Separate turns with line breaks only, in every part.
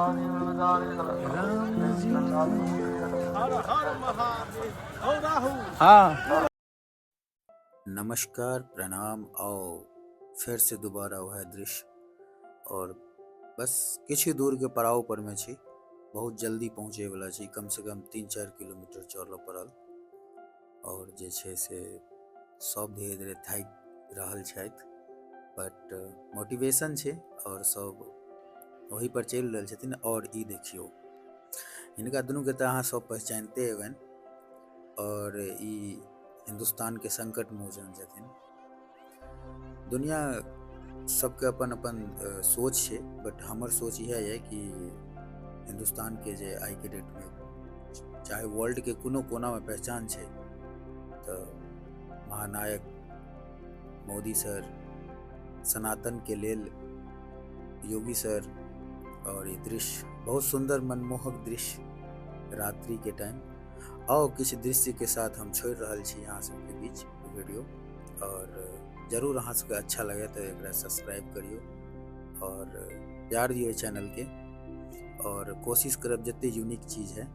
हाँ।
नमस्कार, प्रणाम। आओ फेर से दोबारा वएह दृश्य और बस किछु दूर के पड़ाव पर में छी। बहुत जल्दी पहुँचे वाला छी, कम से कम 3-4 किलोमीटर चलऽ पड़ल और जे छै से सब धीरे धीरे थाकि रहल छथि, बट मोटिवेशन छै और सब ओही पर चलि रहल छथिन। और ई देखियौ, हिनका दुनूके तऽ अहाँ सब पहचानिते हेबनि और ई हिन्दुस्तान के संकट मोचन छथिन। दुनिया सबके अपन अपन सोच छै, बट हमर सोच इएह यऽ कि हिन्दुस्तान के जे आइ के डेट में चाहे वर्ल्ड के कोनो कोना में पहचान छै तऽ महानायक मोदी सर, सनातन के लेल योगी सर। और ई दृश्य बहुत सुंदर मनमोहक दृश्य रात्रि के टाइम। आओ किछु दृश्य के साथ हम छोड़ि रहल छी अहाँ सबके बीच वीडियो और जरूर अहाँ सबके अच्छा लगे तो एकरा सब्सक्राइब करियो और प्यार दियो चैनल के और कोशिश करब जते यूनिक चीज है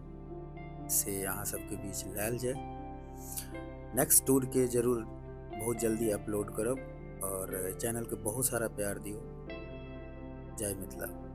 से अहाँ सबके बीच लायल जाए। नेक्स्ट टूर के जरूर बहुत जल्दी अपलोड करब और चैनल के बहुत सारा प्यार दियो। जय मिथिला।